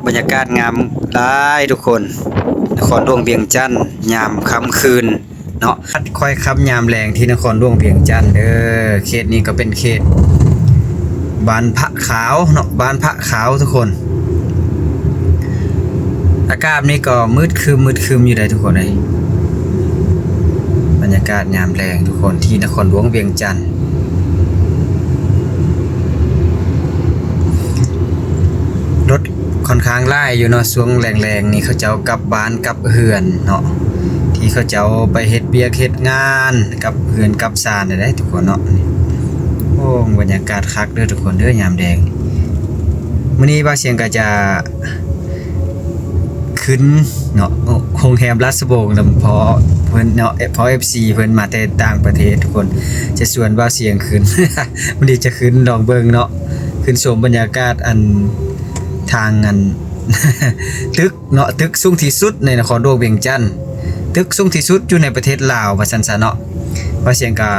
ບັນຍາກາດງາມຫຼາຍທຸກຄົນ, ນະຄອນຫຼວງວຽງຈັນຍາມຄ່ຳຄືນເນາະ, ຄ່ອຍຄ່ຳຍາມແລງທີ່ນະຄອນຫຼວງວຽງຈັນເດີ. ເຂດນີ້ກໍເປັນເຂດບ້ານພະຂາວເນາະ, ບ້ານພະຂາວທຸກຄົນ. ອາກາດນີ້ກໍມືດຄຶມ ມືດຄຶມຢູ່ໃດ໋ທຸກຄົນເອີຍ. ບັນຍາກາດຍາມແລງທຸກຄົນ ທີ່ນະຄອນຫຼວງວຽງຈັນ. ລົດຄ່ອນຂ້າງຫຼາຍຢູ່ເນາະ, ຊ່ວງແລງໆນີ້ເຂົາເຈົ້າກັບບ້ານກັບເຮືອນເນາະ, ທີ່ເຂົາເຈົ້າໄປເຮັດວຽກເຮັດງານ ກັບເຮືອນກັບຊານໄດ້ທຸກຄົນເນາະ. ໂອ້ ບັນຍາກາດຄັກເດີທຸກຄົນເດີ ຍາມແລງ. ມື້ນີ້ບ່າວສຽງກໍຈະ ຂຶ້ນເນາະ ໂຮງແຮມລາຊະວົງນຳພໍ່ເພິ່ນເນາະ, ພໍ່ເອັຟຊີເພິ່ນມາແຕ່ຕ່າງປະເທດທຸກຄົນ ຈະຊວນບ່າວສຽງຂຶ້ນ. ມື້ນີ້ຈະຂຶ້ນລອງເບິ່ງເນາະ, ຂຶ້ນຊົມບັນຍາກາດ ອັນ ທາງ ອັນ ຕຶກເນາະ, ຕຶກສູງທີ່ສຸດໃນນະຄອນຫຼວງວຽງຈັນ, ຕຶກສູງທີ່ສຸດຢູ່ໃນປະເທດລາວວ່າຊັ້ນຊະເນາະ. ບ່າວສຽງກໍ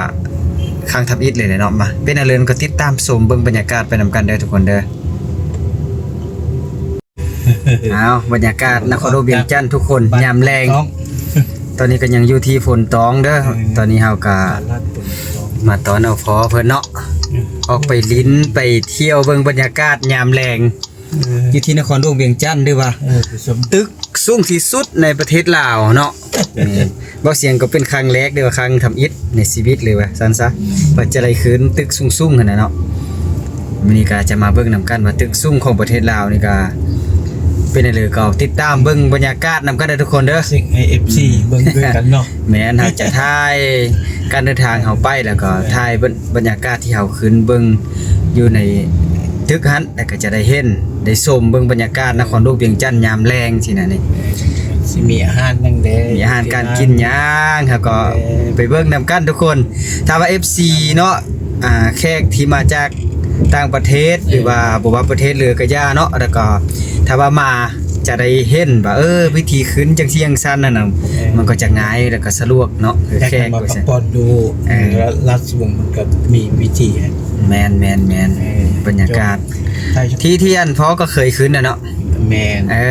ຄັ້ງທຳອິດເລີຍແຫຼະເນາະ. ມາ ເປັນອັນເລີນກໍຕິດຕາມຊົມເບິ່ງບັນຍາກາດໄປນຳກັນເດີທຸກຄົນເດີ. ອ້າວ ບັນຍາກາດນະຄອນຫຼວງວຽງຈັນທຸກຄົນ ຍາມແລງ. ຕອນນີ້ກໍຍັງຢູ່ທີ່ໂພນຕອງເດີ. ເອີ ຕອນນີ້ເຮົາກໍ ຕະຫຼາດໂພນຕອງ ມາຕ້ອນເອົາພໍ່ເພິ່ນເນາະ, ເອີ ອອກໄປຫຼິ້ນໄປທ່ຽວເບິ່ງບັນຍາກາດຍາມແລງ ເອີ ຢູ່ທີ່ນະຄອນຫຼວງວຽງຈັນ ຫຼືວ່າ ເອີ ຕຶກສູງທີ່ສຸດໃນປະເທດລາວເນາະ. ແມ່ນ ບ່າວສຽງກໍເປັນຄັ້ງແລກ ຫຼືວ່າຄັ້ງທຳອິດໃນຊີວິດເລີຍວ່າຊັ້ນຊະ ວ່າຈະໄດ້ຂຶ້ນຕຶກສູງໆຫັ້ນນະເນາະ. ມື້ນີ້ກໍຈະມາເບິ່ງນຳກັນວ່າຕຶກສູງຂອງປະເທດລາວນີ້ກໍເປັນແນວໃດ, ກໍຕິດຕາມເບິ່ງບັນຍາກາດນຳກັນເດີທຸກຄົນເດີ. ເຊັກໃຫ້ເອັຟຊີເບິ່ງດ້ວຍກັນເນາະ. ແມ່ນ ເຮົາຈະຖ່າຍການເດີນທາງເຮົາໄປ ແລ້ວກໍ ແມ່ນ ຖ່າຍບັນ ບັນຍາກາດທີ່ເຮົາຂຶ້ນເບິ່ງຢູ່ໃນຕຶກຫັ້ນ ແລ້ວກໍຈະໄດ້ເຫັນໄດ້ຊົມເບິ່ງບັນຍາກາດນະຄອນຫຼວງວຽງຈັນຍາມແລງຊີ້ນະນີ້. ຊິມີອາຫານຫຍັງແດ່ ມີອາຫານການກິນຫຍັງ ເຮົາກໍ ແມ່ນ ໄປເບິ່ງນຳກັນທຸກຄົນ. ຖ້າວ່າເອັຟຊີເນາະ ອ່າ ແຂກທີ່ມາຈາກຕ່າງປະເທດ ເອີ ຫຼືວ່າບໍ່ວ່າປະເທດເຫຼືອກໍຢ່າເນາະ, ແລ້ວກໍຖ້າວ່າມາ ຈະໄດ້ເຫັນວ່າ ເອີ ວິທີຂຶ້ນຈັ່ງຊີ້ຈັ່ງຊັ້ນຫັ້ນນະ ເອີ ມັນກໍຈະງ່າຍ ແລ້ວກໍສະດວກເນາະ. ແຂກມາພັກຜ່ອນຢູ່ ເອີ ລາຊະວົງ ມັນກໍມີວິທີ. ແມ່ນໆໆ ເອີ ບັນຍາກາດ ທີ່ ທີ່ອັນພໍ່ກໍເຄີຍຂຶ້ນນະເນາະ. ແມ່ນ ເອີ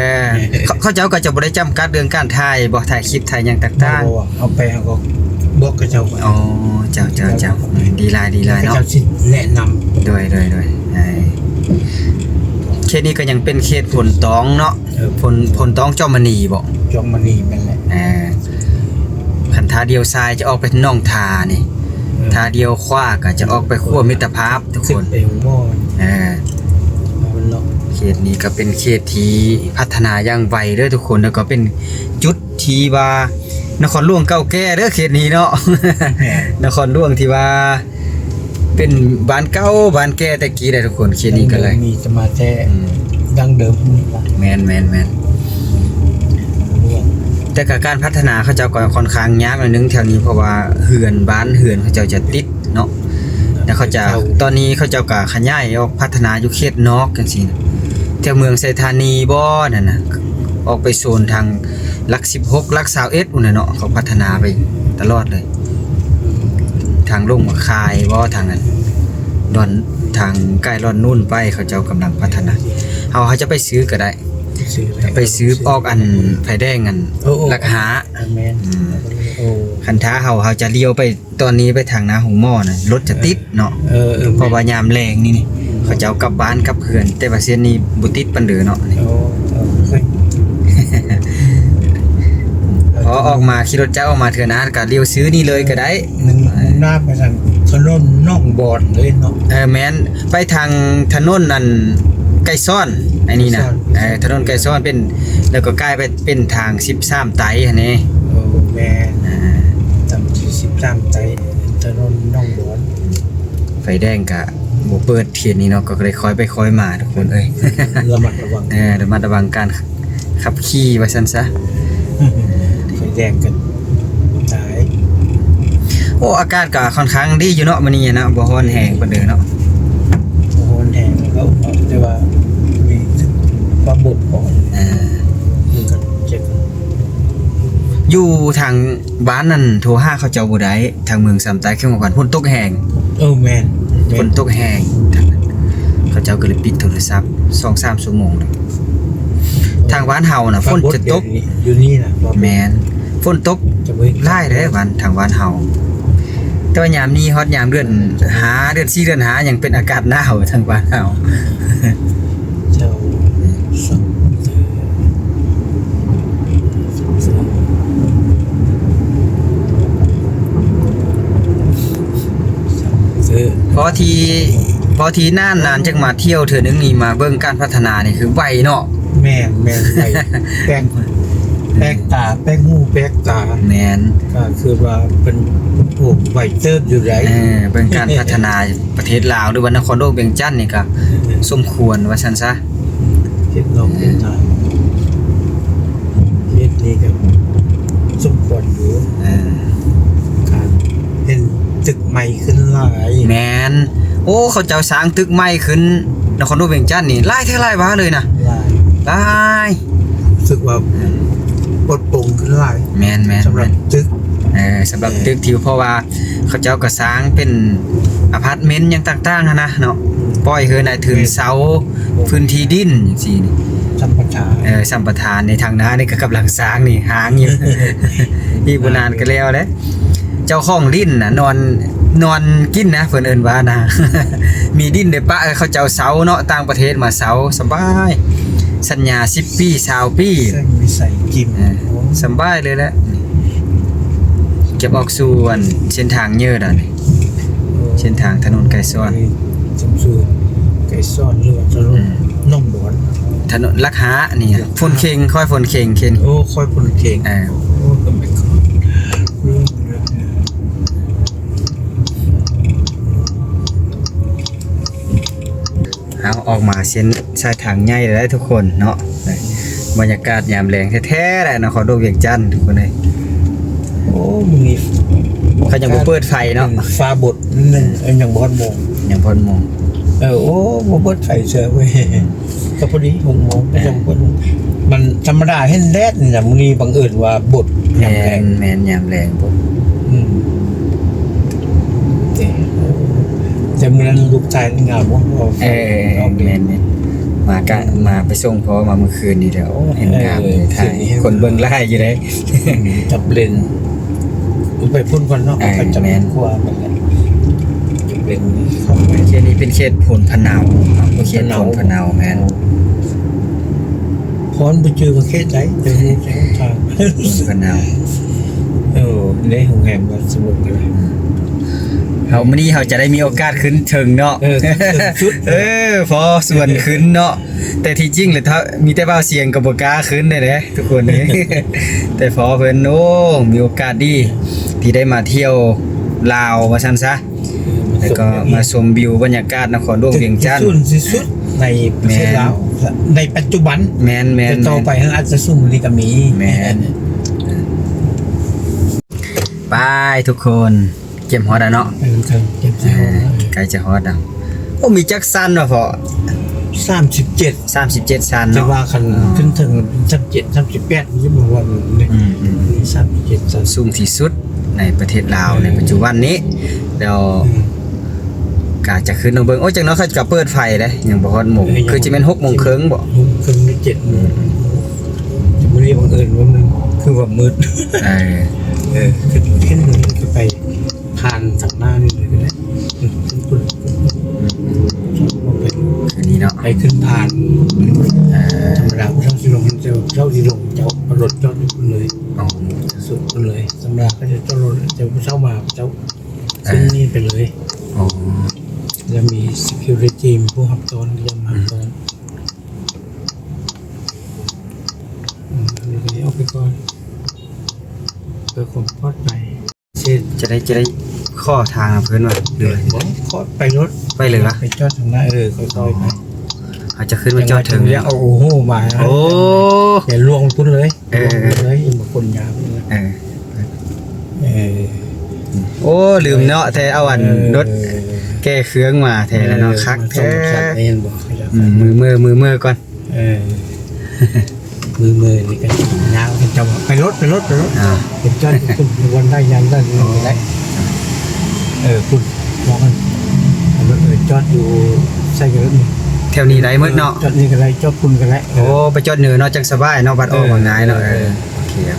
ເຂົາ ເຂົາເຈົ້າກໍຈະບໍ່ໄດ້ຈຳກັດເລື່ອງການຖ່າຍບໍ່ ຖ່າຍຄລິບຖ່າຍຫຍັງຕ່າງໆ. ບໍ່ ເຮົາໄປເຮົາກໍບອກເຂົາເຈົ້າ. ອໍ ເຈົ້າໆໆ ດີຫຼາຍ ດີຫຼາຍເນາະ ເຂົາເຈົ້າຊິແນະນຳ. ໂດຍໆໆ ເອີ ເຂດນີ້ກໍຍັງເປັນເຂດໂພນຕອງເນາະ. ເອີ ໂພນ ໂພນຕອງ ຈອມມະນີບໍ? ຈອມມະນີ ແມ່ນແຫຼະ. ເອີ ຄັນຖ້າລ້ຽວຊ້າຍຈະອອກໄປໜອງທານີ້, ເອີ ຖ້າລ້ຽວຂວາກໍຈະອອກໄປຂົວມິດຕະພາບທຸກຄົນ. ເອີ ເຂດນີ້ກໍເປັນເຂດທີ່ພັດທະນາຢ່າງໄວເດີທຸກຄົນ, ແລ້ວກໍເປັນຈຸດທີ່ວ່ານະຄອນຫຼວງເກົ່າແກ່ເດີເຂດນີ້ເນາະ. ແມ່ນ ນະຄອນຫຼວງທີ່ວ່າ ເປັນບ້ານເກົ່າບ້ານແກ່ແຕ່ກີ້ໄດ໋ທຸກຄົນ. ເຂດນີ້ກໍເລີຍມີສະມາແທ້ ອືມ ດັ້ງເດີມພຸ້ນລະ. ແມ່ນໆໆ ແຕ່ກະການພັດທະນາເຂົາເຈົ້າກໍຄ່ອນຂ້າງຍາກໜ້ອຍໜຶ່ງແຖວນີ້ ເພາະວ່າເຮືອນ ບ້ານເຮືອນເຂົາເຈົ້າຈະຕິດເນາະ. ແລ້ວເຂົາເຈົ້າ ເຈົ້າ ຕອນນີ້ເຂົາເຈົ້າກໍຂະຫຍາຍອອກພັດທະນາຢູ່ເຂດນອກຈັ່ງຊີ້ນະ ແຖວເມືອງໄຊທານີບໍນັ້ນນະ ອອກໄປໂຊນທາງຫຼັກສິບຫົກ ຫຼັກຊາວເອັດພຸ້ນນະເນາະ. ເຂົາພັດທະນາໄປຕະຫຼອດເລີຍ. ທາງລົງມາຄາຍບໍ່ ທາງນັ້ນ ດອນ ທາງໃກ້ດອນນູນໄປ ເຂົາເຈົ້າກຳລັງພັດທະນາ. ເຮົາ ເຮົາຈະໄປຊື້ກໍໄດ້ ໄປຊື້ໄປ ໄປຊື້ອອກອັນໄຟແດງອັນ ໂອ້ ໂອ້ ຫຼັກຫ້າ ແມ່ນ ອືມ ໂອ້ ຄັນຖ້າເຮົາ ເຮົາຈະລ້ຽວໄປຕອນນີ້ໄປທາງໜ້າໂຮງໝໍນະ ລົດຈະຕິດເນາະ. ເອີ ເອີ ເພາະວ່າຍາມແລງນີ້ ອືມ ເຂົາເຈົ້າກັບບ້ານກັບເຮືອນ ແຕ່ວ່າເສັ້ນນີ້ບໍ່ຕິດປານໃດເນາະ. ໂອ້ ເອີ ພໍອອກມາຂີ່ລົດຈັກອອກມາເທື່ອໜ້າ ກໍລ້ຽວຊື້ນີ້ເລີຍກໍໄດ້. ມັນມຸ່ງໜ້າໄປທາງຖະໜົນໜອງບອນເລີຍເນາະ. ເອີ ແມ່ນ ໄປທາງຖະໜົນອັນໄກສອນ ອັນນີ້ນະ. ໄກສອນ ເອີ ຖະໜົນໄກສອນເປັນ ແລ້ວກໍກາຍໄປເປັນທາງສິບສາມໄຕຫັ້ນເດ. ໂອ້ ແມ່ນ ອ່າ ຕາມສິບສາມໄຕ ຖະໜົນໜອງບອນ. ໄຟແດງກະບໍ່ເປີດເຂດນີ້ເນາະ ກໍເລີຍຄ່ອຍໄປຄ່ອຍມາທຸກຄົນເອີຍ. ລະມັດລະວັງ ເອີ ລະມັດລະວັງການ ຂັບຂີ່ວ່າຊັ້ນຊະ. ໄຟແດງກັນຕາຍ. ໂອ້ ອາກາດກໍຄ່ອນຂ້າງດີຢູ່ເນາະມື້ນີ້ນະ ບໍ່ຮ້ອນແຮງປານໃດເນາະ. ບໍ່ຮ້ອນແຮງ ແລ້ວກໍ ແຕ່ວ່າມີຄວາມບົດພໍ. ເອີ ມັນກໍເຈັບ. ຢູ່ທາງບ້ານນັ້ນໂທຫາເຂົາເຈົ້າບໍ່ໄດ້ ທາງເມືອງຊຳໃຕ້ ເຂດຫົວພັນ ຝົນຕົກແຮງ. ເອີ ແມ່ນ ແມ່ນ ຝົນຕົກແຮງ ເຂົາ ເຈົ້າກໍເລີຍປິດໂທລະສັບສອງສາມຊົ່ວໂມງ. ທາງບ້ານເຮົານະ ຝົນຈະຕົກ ຢູ່ນີ້ນະ ແມ່ນ ຝົນຕົກຫຼາຍເດ້ບ້ານ ທາງບ້ານເຮົາ. ແຕ່ວ່າຍາມນີ້ຮອດຍາມເດືອນຫ້າ ເດືອນສີ່ ເດືອນຫ້າ ຍັງເປັນອາກາດໜາວທາງບ້ານເຮົາ. ເຈົ້າ ພໍທີ່ ພໍທີ່ນານໆ ຈັ່ງມາທ່ຽວເທື່ອໜຶ່ງນີ້ ມາເບິ່ງການພັດທະນານີ້ຄືໄວເນາະ. ແມ່ນໆ ໄວ ແປກ ແປກຕາ ແປກຫູແປກຕາ. ແມ່ນ ກໍຄືວ່າເປັນ ໂອ້ ໄວເຕີບຢູ່ໃດ. ເອີ ເບິ່ງການພັດທະນາປະເທດລາວ ຫຼືວ່ານະຄອນຫຼວງວຽງຈັນນີ້ກໍ ເອີ ສົມຄວນວ່າຊັ້ນຊະ. ເຂດນອກເຂດນາ ເຂດນີ້ກໍສົມຄວນຢູ່. ເອີ ການເຫັນຕຶກໃໝ່ຂຶ້ນຫຼາຍ. ແມ່ນ ໂອ້ ເຂົາເຈົ້າສ້າງຕຶກໃໝ່ຂຶ້ນນະຄອນຫຼວງວຽງຈັນນີ້ຫຼາຍແທ້ຫຼາຍວ່າເລີຍນະ. ຫຼາຍ ຫຼາຍ ຮູ້ສຶກວ່າ ເອີ ປົດໂປ່ງຂຶ້ນຫຼາຍ. ແມ່ນໆ ສຳລັບຕຶກ ເອີ ສຳລັບຕຶກ ເອີ ທີ່ ເພາະວ່າ ເຂົາເຈົ້າກໍສ້າງເປັນອາພາດເມັນຫຍັງຕ່າງໆຫັ້ນນະເນາະ. ອືມ ປ່ອຍໃຫ້ນາຍທຶນ ແມ່ນ ເຊົ່າພື້ນທີ່ດິນຈັ່ງຊີ້ນີ້ ສຳປະທານ. ເອີ ສຳປະທານໃນທາງໜ້ານີ້ກໍກຳລັງສ້າງນີ້ ຮ້າງຢູ່ ອີກບໍ່ນານກໍແລ້ວແຫຼະ. ເຈົ້າຂອງດິນນະ ນອນ ນອນກິນນະ ເພິ່ນເອີ້ນວ່ານະ ມີດິນໄດ້ປະໃຫ້ເຂົາເຈົ້າເຊົ່າເນາະ ຕ່າງປະເທດມາເຊົ່າສະບາຍ ສັນຍາສິບປີ ຊາວປີ ເຊິ່ງວິໄສກິນ. ເອີ ສະບາຍເລີຍແຫຼະ. ເກັບອອກສູ່ອັນເສັ້ນທາງເຍີດອະນີ້ ເສັ້ນທາງຖະໜົນໄກສອນ ເອີ ສົມຊື່ໄກສອນ ຫຼືວ່າຖະໜົນ ອືມ ໜອງບອນ ຖະໜົນຫຼັກຫ້ານີ້ ຝົນເຄັ່ງ ຄອຍຝົນເຄັ່ງເຄັນ. ໂອ້ ຄອຍຝົນເຄັ່ງ. ເອີ ໂອ້ ສະໄໝກ່ອນ ເຮົາອອກມາເສັ້ນສາຍທາງໃຫຍ່ແລ້ວທຸກຄົນເນາະ. ບັນຍາກາດຍາມແລງແທ້ໆແຫຼະ ນະຄອນຫຼວງວຽງຈັນ ທຸກຄົນເອີຍ. ໂອ້ ມື້ນີ້ເຂົາຍັງບໍ່ເປີດໄຟເນາະ ຟ້າບົດໜຶ່ງ ເອີ ຍັງບໍ່ຮອດໂມງ ຍັງບໍ່ຮອດໂມງ. ເອີ ໂອ້ ບໍ່ເປີດໄຟເສີຍເວີຍ ກໍພໍດີຫົກໂມງ ເອີ ກໍຍັງບໍ່ເປີດ. ມັນທຳມະດາເຫັນແດດນີ້ນະ ມື້ນີ້ບັງເອີນວ່າບົດຍາມແລງ. ແມ່ນ ແມ່ນ ຍາມແລງບົດ. ອືມ ແຕ່ ແຕ່ມື້ນັ້ນລູກຊາຍງາມເນາະ. ເອີ ແມ່ນໆ ມາກະ ອືມ ມາໄປສົ່ງພໍ່ມາມື້ຄືນນີ້ແຫຼະ. ໂອ້ ເຫັນງາມ ເອີ ເລີຍ ຖ່າຍ ຄືນນີ້ ຄົນເບິ່ງຫຼາຍຢູ່ເດ້. ອືມ ຈັບເລນ ໄປພຸ້ນກ່ອນເນາະ. ເອີ ເຂົາຈະ ແມ່ນ ຂົວາໄປແລ້ວ ເປັນ ເຂດນີ້ເປັນເຂດໂພນພະເນົາເນາະ. ເຂດໂພນພະເນົາ ແມ່ນ. ພອນບໍ່ຈື່ວ່າເຂດໃດ ແຕ່ຮູ້ຈັກທາງ ໂພນພະເນົາ. ເອີ ໃນໂຮງແຮມວ່າສະຫງົບກໍໄດ້. ເຮົາ ມື້ນີ້ເຮົາຈະໄດ້ມີໂອກາດຂຶ້ນເທິງເນາະ. ເອີ ຂຶ້ນເທິງສຸດ ເອີ ພໍຊວນຂຶ້ນເນາະ. ແຕ່ທີ່ຈິງແລ້ວ ຖ້າມີແຕ່ບ່າວຊຽງກໍບໍ່ກ້າຂຶ້ນເດ້ ທຸກຄົນນີ້ ແຕ່ພໍເພິ່ນ ໂອ້ ມີໂອກາດດີທີ່ໄດ້ມາທ່ຽວລາວວ່າຊັ້ນຊະ ເອີ ແລ້ວກໍມາຊົມວິວບັນຍາກາດນະຄອນຫຼວງວຽງຈັນ ທີ່ສູງທີ່ສຸດໃນປະເທດລາວ ແມ່ນ ໃນປັດຈຸບັນ. ແມ່ນໆໆ ແຕ່ຕໍ່ໄປເຮົາອາດຈະສູງກວ່ານີ້ກໍມີ. ແມ່ນ ໄປທຸກຄົນ. ເກັບຮອດແລ້ວເນາະ. ເອີ ໃກ້ ໃກ້ຈະຮອດແລ້ວ. ໂອ້ ມີຈັກຊັ້ນວະພໍ່? ສາມສິບເຈັດ ສາມສິບເຈັດຊັ້ນເນາະ. ແຕ່ວ່າຄັນ ອໍ ຂຶ້ນເທິງ ສາມສິບເຈັດ ສາມສິບແປດ ຢູ່ເມືອງວັນນີ້ ອືມໆ ມີສາມສິບເຈັດຊັ້ນ ສູງທີ່ສຸດໃນປະເທດລາວ ເອີ ໃນປັດຈຸບັນນີ້. ແລ້ວ ອືມ ກະຈະຂຶ້ນມາເບິ່ງ. ໂອ້ຍ ຈັກໜ້ອຍເຂົາຈະເປີດໄຟເດ້ ຍັງບໍ່ຮອດໂມງ. ເອີ ຄືຊິແມ່ນຫົກໂມງເຄິ່ງບໍ? ຫົກໂມງເຄິ່ງ ຫຼື ເຈັດໂມງ. ອືມ ມື້ນີ້ບັງເອີນວ່າມັນຄືວ່າມືດ. ເອີ ເອີ ຂຶ້ນ ຂຶ້ນໄປຜ່ານທາງໜ້ານີ້ເລີຍກໍໄດ້. ອືມ ຂຶ້ນ ຂຶ້ນ ຄືນີ້ເນາະ ໄປຂຶ້ນຜ່ານ. ເອີ ທຳມະດາຜູ້ເຖົ້າຊິລົງ ເຈົ້າ ເຈົ້າຊິລົງ ເຈົ້າເອົາລົດຈອດຢູ່ພຸ້ນເລີຍ. ອໍ ສຸດພຸ້ນເລີຍ. ທຳມະດາເຂົາຈະຈອດລົດ ແຕ່ຜູ້ເຖົ້າມາ ເຈົ້າ ເອີ ຂຶ້ນນີ້ໄປເລີຍ. ອໍ ແລ້ວມີ security ມີຜູ້ຮັບຕ້ອນ ເລື່ອງຮັບຕ້ອນ. ອືມ ອັນນີ້ກໍອອກໄປກ່ອນ ເພື່ອຄວາມປອດໄພ. ຈະໄດ້ ຈະໄດ້ຂໍທາງນຳເພິ່ນວ່າ ຫຼືວ່າ ບໍ່ ຂໍໄປລົດ ໄປເລີຍວະ ໄປຈອດທາງໜ້າ. ເອີ ຄ່ອຍໆໄປ. ອໍ ເຮົາຈະຂຶ້ນມາຈອດເທິງ ຢ່າເອົາໂອ້ໂຫມາ. ໂອ້ ຢ່າລ່ວງໄປພຸ້ນເລີຍ. ເອີ ລ່ວງໄປພຸ້ນເລີຍ ມາຄົນຍາກເລີຍ. ເອີ ເອີ ໂອ້ ລືມເນາະ ແທ້ເອົາອັນ ເອີ ລົດແກ້ເຄື່ອງມາແທ້ແລ້ວເນາະ. ເອີ ຄັກແທ້ ເຫັນບໍ່? ອືມ ມືເມີ ມືເມີກ່ອນ. ເອີ ມືເມີນີ້ກໍຍາວ ເຫັນເຈົ້າວ່າ ໄປລົດ ໄປລົດ ໄປລົດ. ອ່າ ເຫັນຈອດຢູ່ພຸ້ນ ຢູ່ບ່ອນໃດ ຍ່າງໃດ ຢູ່ໃດ. ອໍ ເອີ ພຸ້ນ ມອງຫັ້ນ ເອົາລົດ ເອີ ຈອດຢູ່ໃສ່ກັນ. ແຖວນີ້ໄດ້ໝົດເນາະ ຈອດນີ້ກໍໄດ້ ຈອດພຸ້ນກໍໄດ້ ໂອ້ ໄປຈອດເນີນເນາະ ຈັ່ງສະບາຍເນາະ ວັດ ເອີ ອອກມາງ່າຍເນາະ ເອີ ເອີ ໂອເຄ ໂອ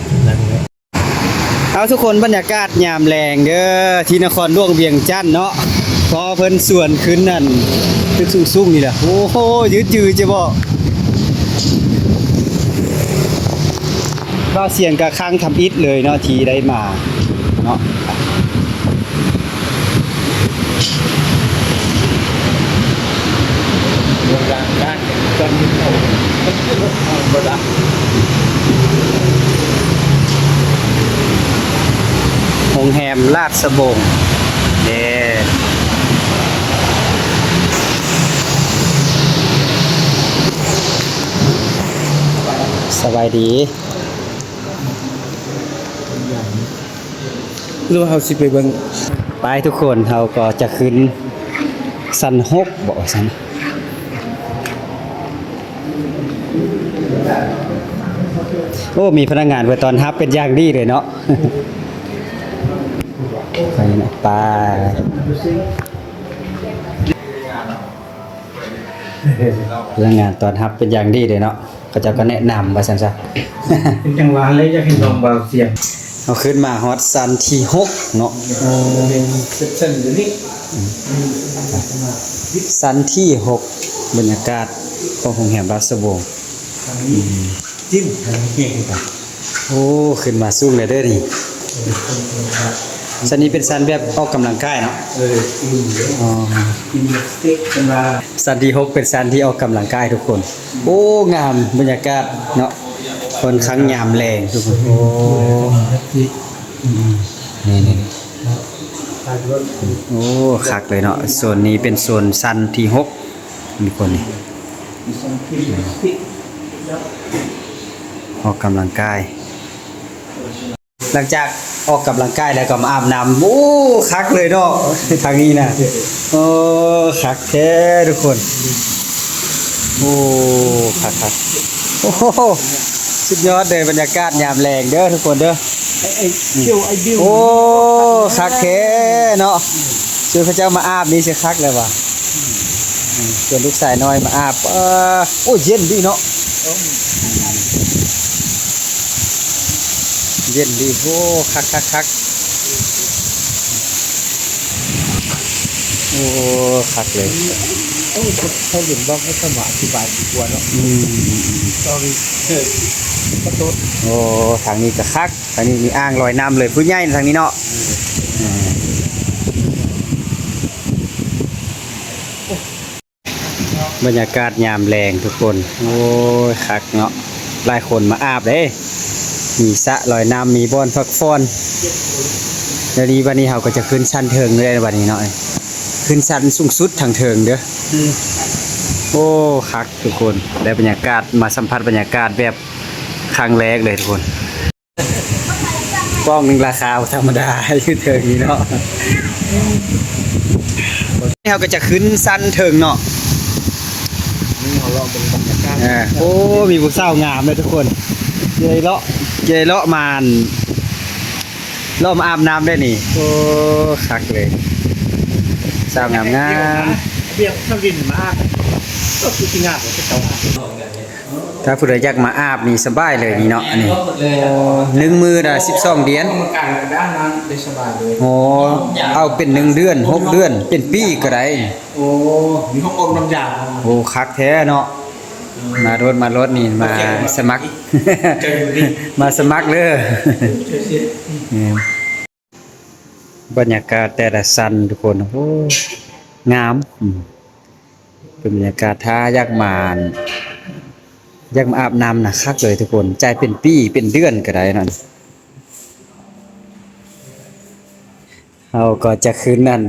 ເຄ ນັ້ນແຫຼະ. ເອົາ ທຸກຄົນ ບັນຍາກາດຍາມແລງເດີ ທີ່ນະຄອນຫຼວງວຽງຈັນເນາະ ພໍເພິ່ນສວນຂຶ້ນນັ້ນ ຕຶກສູງໆ ນີ້ແຫຼະ ໂອ້ໂຫ ຍືດຍືດຈະບອກ ບ່າວສຽງກະຄັ້ງທຳອິດເລີຍເນາະ ທີ່ໄດ້ມາເນາະ. ໂຮງແຮມລາດສະບົງເດ້ ສະບາຍດີ. ຫຼືວ່າເຮົາຊິໄປເບິ່ງ? ໄປທຸກຄົນ ເຮົາກໍຈະຂຶ້ນຊັ້ນຫົກເບາະຊັ້ນ. ໂອ້ ມີພະນັກງານໄວ້ຕ້ອນຮັບເປັນຢ່າງດີເລີຍເນາະ. ໄປ ພະນັກງານຕ້ອນຮັບເປັນຢ່າງດີເລີຍເນາະ ເຂົາເຈົ້າກໍແນະນຳວ່າຊັ້ນຊະ. ເປັນຈັ່ງຫວານເລີຍ ຢາກເຫັນນ້ອງບ່າວສຽງ. ເຮົາຂຶ້ນມາຮອດຊັ້ນທີຫົກເນາະ. ໂອ້ ເປັນເຊັນຢູ່ນີ້ ອືມ ຊັ້ນທີຫົກ ບັນຍາກາດຂອງໂຮງແຮມລາດສະບົງ. ທາງນີ້ ອືມ ຈິ້ມ ທາງນີ້ເກັ່ງຄືກັນ. ໂອ້ ຂຶ້ນມາສູງແລ້ວເດີນີ້. ຊັ້ນນີ້ເປັນຊັ້ນແບບອອກກຳລັງກາຍເນາະ. ເອີ ອີ ອໍ ຢິມນາສຕິກເພິ່ນວ່າ. ຊັ້ນທີຫົກເປັນຊັ້ນທີ່ອອກກຳລັງກາຍທຸກຄົນ. ໂອ້ ງາມ ບັນຍາກາດເນາະ ຄ່ອນຂ້າງຍາມແລງທຸກຄົນ. ໂອ້ ນີ້ໆ ໂອ້ ຄັກເລີຍເນາະ. ໂຊນນີ້ເປັນໂຊນຊັ້ນທີຫົກທຸກຄົນນີ້ ອອກກຳລັງກາຍ. ຫຼັງຈາກອອກກຳລັງກາຍແລ້ວກໍມາອາບນ້ຳ. ໂອ້ ຄັກເລີຍເນາະ ທາງນີ້ນະ. ໂອ້ ຄັກແທ້ທຸກຄົນ. ໂອ້ ຄັກໆ ໂອ້ໂຫ ສຸດຍອດເລີຍ ບັນຍາກາດຍາມແລງເດີທຸກຄົນເດີ. ໂອ້ ຄັກແທ້ເນາະ. ຊວນເຂົາເຈົ້າມາອາບນີ້ຊິຄັກແລ້ວວ່າ. ອືມ ຊວນລູກຊາຍນ້ອຍມາອາບ. ເອີ ໂອ້ ເຢັນດີເນາະ. ເຢັນດີ. ໂອ້ ຄັກໆໆ ໂອ້ ຄັກເລີຍ. ໂອ້ ຖ້າເຫັນບອກໃຫ້ສະບາຍ ສະບາຍດີກວ່າເນາະ. ອືມ ຕອນ ເອີ ຂອໂທດ. ໂອ້ ທາງນີ້ກໍຄັກ ທາງນີ້ມີອ່າງລອຍນ້ຳເລີຍ ຜູ້ໃຫຍ່ທາງນີ້ເນາະ. ອືມ ບັນຍາກາດຍາມແລງທຸກຄົນ. ໂອ້ຍ ຄັກເນາະ ຫຼາຍຄົນມາອາບເດ້ ມີສະລອຍນ້ຳ ມີບ່ອນພັກຜ່ອນ. ແລ້ວນີ້ ບັດນີ້ເຮົາກໍຈະຂຶ້ນຊັ້ນເທິງເລີຍບັດນີ້ເນາະ ຂຶ້ນຊັ້ນສູງສຸດທາງເທິງເດີ. ອືມ ໂອ້ ຄັກທຸກຄົນ ໄດ້ບັນຍາກາດ ມາສຳຜັດບັນຍາກາດແບບຄັ້ງແລກເລີຍທຸກຄົນ. ກ້ອງໜຶ່ງລາຄາບໍ່ທຳມະດາ ຢູ່ເທິງນີ້ເນາະ. ເຮົາກໍຈະຂຶ້ນຊັ້ນເທິງເນາະ. ນີ້ເຮົາເລາະເບິ່ງບັນຍາກາດ. ເອີ ໂອ້ ມີຜູ້ສາວງາມເດ້ທຸກຄົນ ເຈເລາະ ເຈເລາະມາ ເລາະມາອາບນ້ຳໄດ້ນີ້. ໂອ້ ຄັກເລີຍ ສາວງາມໆ. ບຽກສະວິນມາອາບ ກໍຄືຊິງາມກວ່າເຂົາອາບ. ຖ້າຜູ້ໃດຢາກມາອາບນີ້ສະບາຍເລີຍນີ້ເນາະ. ອັນນີ້ໜຶ່ງມື້ລະສິບສອງດຽນ. ໂອ້ ເອົາເປັນໜຶ່ງເດືອນ ຫົກເດືອນ ເປັນປີກໍໄດ້. ໂອ້ ມີຫ້ອງອົບນ້ຳຢາ. ໂອ້ ຄັກແທ້ເນາະ. ມາໂລດ ມາໂລດນີ້ ມາສະໝັກ ມາສະໝັກເດີ. ບັນຍາກາດແຕ່ລະຊັ້ນທຸກຄົນ ໂອ້ ງາມ. ອືມ ເປັນບັນຍາກາດ ຖ້າຢາກມາ ຢາກມາອາບນ້ຳນະ ຄັກເລີຍທຸກຄົນ ຈ່າຍເປັນປີເປັນເດືອນກໍໄດ້ນັ້ນ. ເຮົາກໍຈະຂຶ້ນນັ້ນ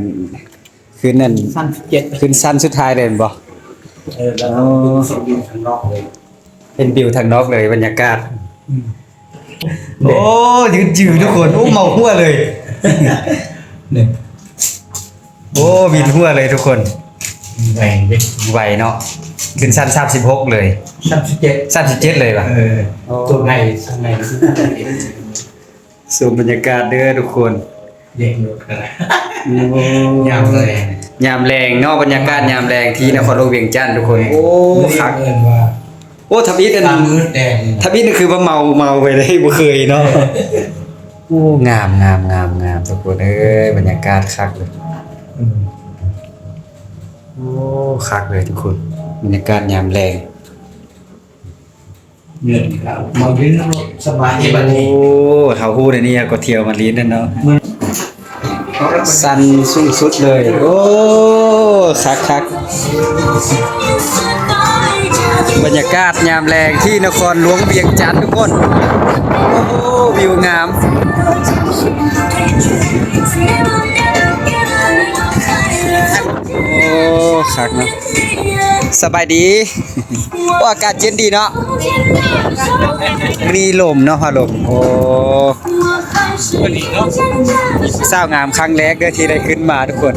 ຂຶ້ນນັ້ນ ຊັ້ນສິບເຈັດ ຂຶ້ນຊັ້ນສຸດທ້າຍເລີຍແມ່ນບໍ່? ເອີ ແລ້ວກໍເປັນວິວທາງນອກເລີຍ ເຫັນວິວທາງນອກເລີຍ ບັນຍາກາດ. ອືມ ໂອ້ ຍືດຍືດທຸກຄົນ ໂອ້ ເມົາຫົວເລີຍ. ໂອ້ ວິນຫົວເລີຍທຸກຄົນ. ໄວເດ້ ໄວເນາະ ຂຶ້ນຊັ້ນສາມສິບຫົກເລີຍ ສາມສິບເຈັດ ສາມສິບເຈັດເລີຍຫວາ? ເອີ ໂອ້ ຕົວໃຫຍ່ ຕົວໃຫຍ່. ຊົມບັນຍາກາດເດີທຸກຄົນ ເດັກລົດກໍໄດ້. ໂອ້ ຍາມແລງ ຍາມແລງເນາະ ບັນຍາກາດຍາມແລງທີ່ນະຄອນຫຼວງວຽງຈັນທຸກຄົນ. ໂອ້ ຄັກ ເອີ້ນວ່າ ໂອ້ ທຳອິດອັນ ຕາມືດແດງ ທຳອິດນີ້ຄືວ່າເມົາ ເມົາໄປເລີຍ ບໍ່ເຄີຍເນາະ. ໂອ້ ງາມ ງາມ ງາມ ງາມ ທຸກຄົນເອີຍ ບັນຍາກາດຄັກເລີຍ. ອືມ ໂອ້ ຄັກເລີຍທຸກຄົນ ບັນຍາກາດຍາມແລງ. ເງິນເຂົ້າມາວິນສະບາຍບັດນີ້. ໂອ້ ເຮົາຮູ້ແນວນີ້ເຮົາກໍທ່ຽວມາຫຼິ້ນນັ້ນເນາະ. ຊັ້ນສູງສຸດເລີຍ. ໂອ້ ຄັກໆ ບັນຍາກາດຍາມແລງທີ່ນະຄອນຫຼວງວຽງຈັນທຸກຄົນ. ໂອ້ ວິວງາມ. ໂອ້ ຄັກເນາະ. ສະບາຍດີ. ໂອ້ ອາກາດເຢັນດີເນາະ ມີລົມເນາະ ພາລົມ. ໂອ້ ສາວງາມຄັ້ງແລກເດີ້ທີ່ໄດ້ຂຶ້ນມາທຸກຄົນ.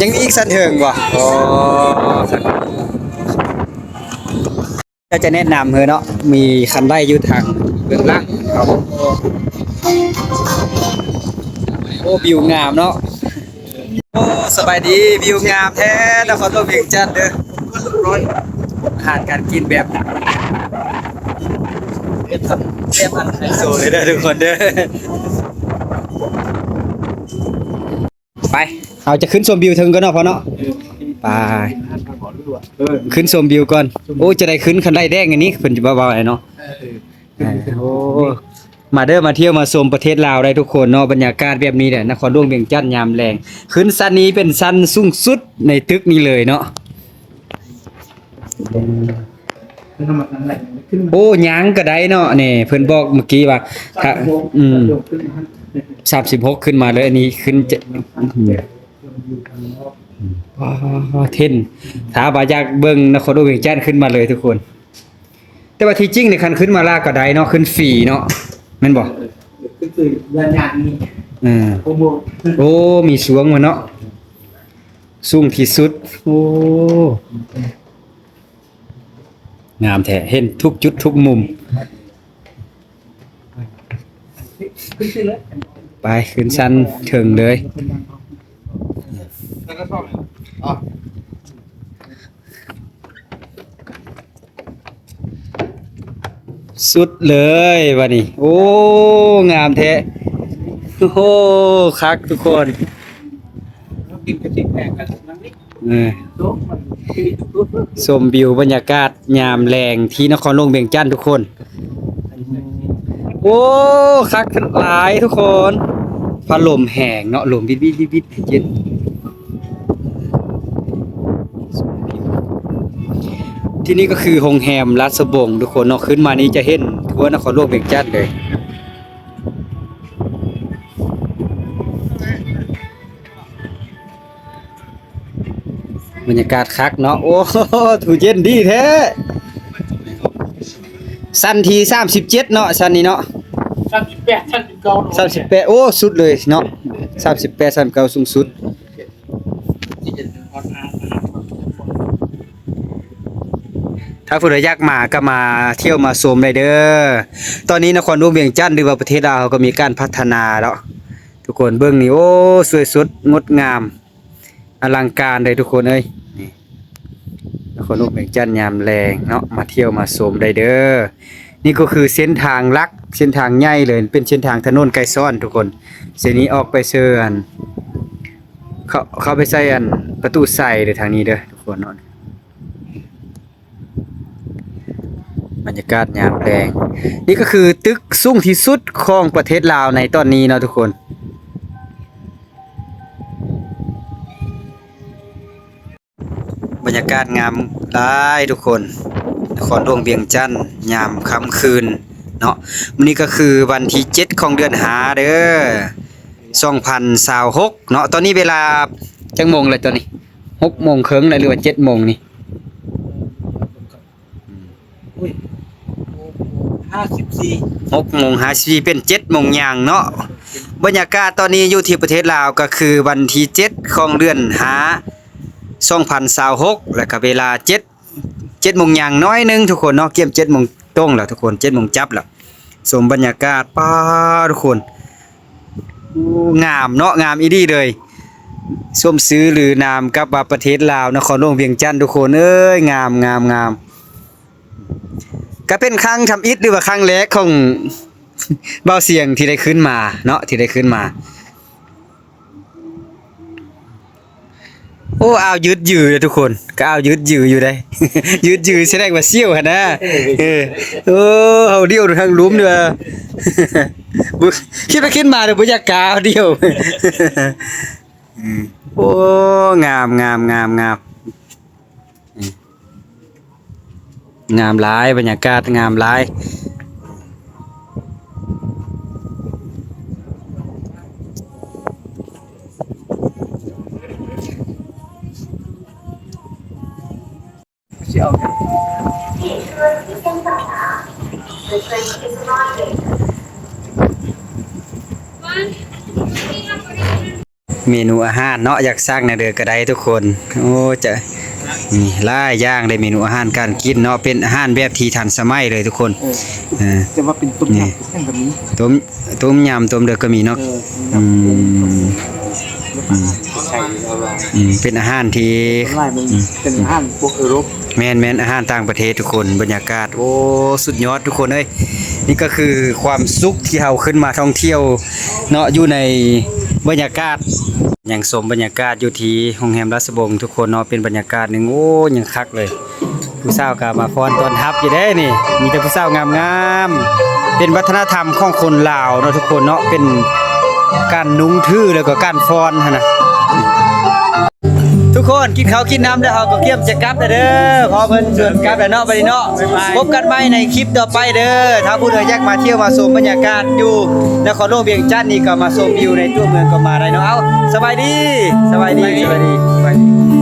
ຍັງມີອີກຊັ້ນເທິງບໍ່? ໂອ້ ເຈົ້າຈະແນະນຳເຮີເນາະ ມີຄັນໄດຢູ່ທາງເບື້ອງຫຼັງເນາະ. ໂອ້ ວິວງາມເນາະ. ໂອ້ ສະບາຍດີ ວິວງາມແທ້ນະຄອນຫຼວງວຽງຈັນເດີ້. ອາຫານການກິນແບບ ແບບ ແບບອັນໄຮໂຊເລີຍເດີ້ທຸກຄົນເດີ້. ໄປ ເຮົາຈະຂຶ້ນຊົມວິວເທິງກ່ອນເນາະພໍ່ເນາະ. ໄປ ຂຶ້ນຊົມວິວກ່ອນ. ໂອ້ ຈະໄດ້ຂຶ້ນຄັນໄດແດງອັນນີ້ ເພິ່ນຈະເວົ້າໆເນາະ. ໂອ້ ມາເດີ້ ມາທ່ຽວມາຊົມປະເທດລາວໄດ້ທຸກຄົນເນາະ. ບັນຍາກາດແບບນີ້ແຫຼະ ນະຄອນຫຼວງວຽງຈັນຍາມແລງ. ຂຶ້ນຊັ້ນນີ້ເປັນຊັ້ນສູງສຸດໃນຕຶກນີ້ເລີຍເນາະ. ໂອ້ ຍ່າງກໍໄດ້ເນາະ. ນີ້ເພິ່ນບອກເມື່ອກີ້ວ່າ ຖ້າ ອືມ ສາມສິບຫົກຂຶ້ນມາເລີຍ ອັນນີ້ຂຶ້ນຈະ ອືມ ວ້າ ເທັນ ຖ້າວ່າຢາກເບິ່ງນະຄອນຫຼວງວຽງຈັນຂຶ້ນມາເລີຍທຸກຄົນ. ແຕ່ວ່າທີ່ຈິງນີ້ ຄັນຂຶ້ນມາລາວກໍໄດ້ເນາະ ຂຶ້ນຟຣີເນາະ ແມ່ນບໍ່? ເອີ ຂຶ້ນຟຣີ ລະຍະນີ້ ເອີ ໂອ້ ມີຊ່ວງມັນເນາະ ສູງທີ່ສຸດ. ໂອ້ ງາມແທ້ ເຫັນທຸກຈຸດທຸກມຸມ. ໄປ ຂຶ້ນຊັ້ນເທິງເລີຍ. ສຸດເລີຍບາດນີ້. ໂອ້ ງາມແທ້. ໂອ້ ຄັກທຸກຄົນ. ເອີ ຊົມວິວບັນຍາກາດຍາມແລງທີ່ນະຄອນຫຼວງວຽງຈັນທຸກຄົນ. ໂອ້ ຄັກຫຼາຍທຸກຄົນ. ພັດລົມແຮງເນາະ ລົມວິດໆໆໆ ເຢັນ. ທີ່ນີ້ກໍຄືໂຮງແຮມລາຊະວົງທຸກຄົນເນາະ. ຂຶ້ນມານີ້ຈະເຫັນທົ່ວນະຄອນຫຼວງວຽງຈັນເລີຍ. ບັນຍາກາດຄັກເນາະ. ໂອ້ ຖືເຢັນດີແທ້. ຊັ້ນທີສາມສິບເຈັດເນາະ ຊັ້ນນີ້ເນາະ. ສາມສິບແປດ ສາມສິບເກົ້າ ສາມສິບແປດ. ໂອ້ ສຸດເລີຍເນາະ ສາມສິບແປດ ສາມສິບເກົ້າ ສູງສຸດ. ຖ້າຜູ້ໃດຢາກມາກໍມາທ່ຽວມາຊົມໄດ້ເດີ້. ຕອນນີ້ນະຄອນຫຼວງວຽງຈັນ ຫຼືວ່າປະເທດລາວເຮົາກໍມີການພັດທະນາແລ້ວ. ທຸກຄົນເບິ່ງນີ້ ໂອ້ ສວຍສົດງົດງາມ ອະລັງການເລີຍທຸກຄົນເອີຍ. ນີ້ ນະຄອນຫຼວງວຽງຈັນຍາມແລງເນາະ ມາທ່ຽວມາຊົມໄດ້ເດີ້. ນີ້ກໍຄືເສັ້ນທາງຫຼັກ ເສັ້ນທາງໃຫຍ່ເລີຍ ເປັນເສັ້ນທາງຖະໜົນໄກສອນທຸກຄົນ. ເສັ້ນນີ້ອອກໄປເຊີອັນ ເຂົ້າ ເຂົ້າໄປໃສ່ອັນປະຕູໄຊເດີ້ ທາງນີ້ເດີ້ທຸກຄົນເນາະ. ບັນຍາກາດຍາມແລງ. ນີ້ກໍຄືຕຶກສູງທີ່ສຸດຂອງປະເທດລາວໃນຕອນນີ້ເນາະທຸກຄົນ. ບັນຍາກາດງາມຫຼາຍທຸກຄົນ. ນະຄອນຫຼວງວຽງຈັນຍາມຄ່ຳຄືນເນາະ. ມື້ນີ້ກໍຄືວັນທີເຈັດຂອງເດືອນຫ້າເດີ້ ສອງພັນຊາວຫົກເນາະ. ຕອນນີ້ເວລາຈັກໂມງແລ້ວຕອນນີ້? ຫົກໂມງເຄິ່ງແລ້ວ ຫຼືວ່າເຈັດໂມງນີ້? ອືມ ອຸ້ຍ ຫົກໂມງຫ້າສິບສີ່ ຫົກໂມງຫ້າສິບສີ່ ເປັນເຈັດໂມງຍ່າງເນາະ. ບັນຍາກາດຕອນນີ້ຢູ່ທີ່ປະເທດລາວກໍຄືວັນທີເຈັດຂອງເດືອນຫ້າ ສອງພັນຊາວຫົກ ແລ້ວກໍເວລາເຈັດ ເຈັດໂມງຍ່າງໜ້ອຍໜຶ່ງທຸກຄົນເນາະ. ກຽມເຈັດໂມງຕົງແລ້ວທຸກຄົນ ເຈັດໂມງຈັບແລ້ວ. ຊົມບັນຍາກາດ ປ້າ ທຸກຄົນ. ໂອ້ ງາມເນາະ ງາມອີ່ຫຼີເລີຍ. ສົມຊື່ລືນາມກັບວ່າປະເທດລາວ ນະຄອນຫຼວງວຽງຈັນ ທຸກຄົນເອີຍ ງາມ ງາມ ງາມ. ກະເປັນຄັ້ງທຳອິດ ຫຼືວ່າຄັ້ງແລກຂອງບ່າວສຽງທີ່ໄດ້ຂຶ້ນມາເນາະ ທີ່ໄດ້ຂຶ້ນມາ. ໂອ້ ອ່າວຢືດຢືເດ້ທຸກຄົນ ກໍອ່າວຢືດຢືຢູ່ເດ້ ຢືດຢືສະແດງວ່າສ່ຽວຫັ້ນນະ. ເອີ ໂອ້ ເຮົາດ່ຽວທາງລຸ່ມເດີ ບໍ່ ຄິດໄປຄິດມາເດີ ບໍ່ຢາກກ້າວດ່ຽວ. ໂອ້ ງາມ ງາມ ງາມ ງາມ. ງາມຫຼາຍ ບັນຍາກາດງາມຫຼາຍ. ເມນູອາຫານເນາະ ຢາກສັ່ງແນວໃດກໍໄດ້ທຸກຄົນ. ໂອ້ ຈະ ນີ້ຫຼາຍຢ່າງເດ້ ເມນູອາຫານການກິນເນາະ ເປັນອາຫານແບບທີ່ທັນສະໄໝເລີຍທຸກຄົນ. ເອີ ເອີ ແຕ່ວ່າເປັນຕົ້ມຍຳ ນີ້ ກໍມີ ຕົ້ມ ຕົ້ມຍຳ ຕົ້ມເດີກໍມີເນາະ. ເອີ ອືມ ອືມ ໃສ່ ອືມ ເປັນອາຫານທີ່ ສ່ວນຫຼາຍມັນ ອືມ ເປັນອາຫານພວກເອີຣົບ. ແມ່ນໆ ອາຫານຕ່າງປະເທດທຸກຄົນ. ບັນຍາກາດ ໂອ້ ສຸດຍອດທຸກຄົນເອີຍ. ນີ້ກໍຄືຄວາມສຸກທີ່ເຮົາຂຶ້ນມາທ່ອງທ່ຽວເນາະ ຢູ່ໃນບັນຍາກາດ ຍັງຊົມບັນຍາກາດຢູ່ທີ່ໂຮງແຮມລາຊະວົງທຸກຄົນເນາະ. ເປັນບັນຍາກາດໜຶ່ງ ໂອ້ ຍັງຄັກເລີຍ. ຜູ້ສາວກໍມາຟ້ອນຕ້ອນຮັບຢູ່ເດ້ນີ້ ມີແຕ່ຜູ້ສາວງາມໆ. ເປັນວັດທະນະທຳຂອງຄົນລາວເນາະທຸກຄົນເນາະ ເປັນການນຸ່ງຖື ແລ້ວກໍການຟ້ອນຫັ້ນນະ. ທຸກຄົນ ກິນເຂົ້າກິນນ້ຳແລ້ວ ເຮົາກໍກຽມຈະກັບແລ້ວເດີ ພໍເພິ່ນຊວນກັບແລ້ວເນາະ ບັດນີ້ເນາະ. ພົບກັນໃໝ່ໃນຄລິບຕໍ່ໄປເດີ. ຖ້າຜູ້ໃດຢາກມາທ່ຽວມາຊົມບັນຍາກາດຢູ່ນະຄອນຫຼວງວຽງຈັນນີ້ ກໍມາຊົມວິວໃນຕົວເມືອງກໍມາໄດ້ເນາະ. ເອົາ ສະບາຍດີ ສະບາຍດີ ສະບາຍດີ ສະບາຍດີ.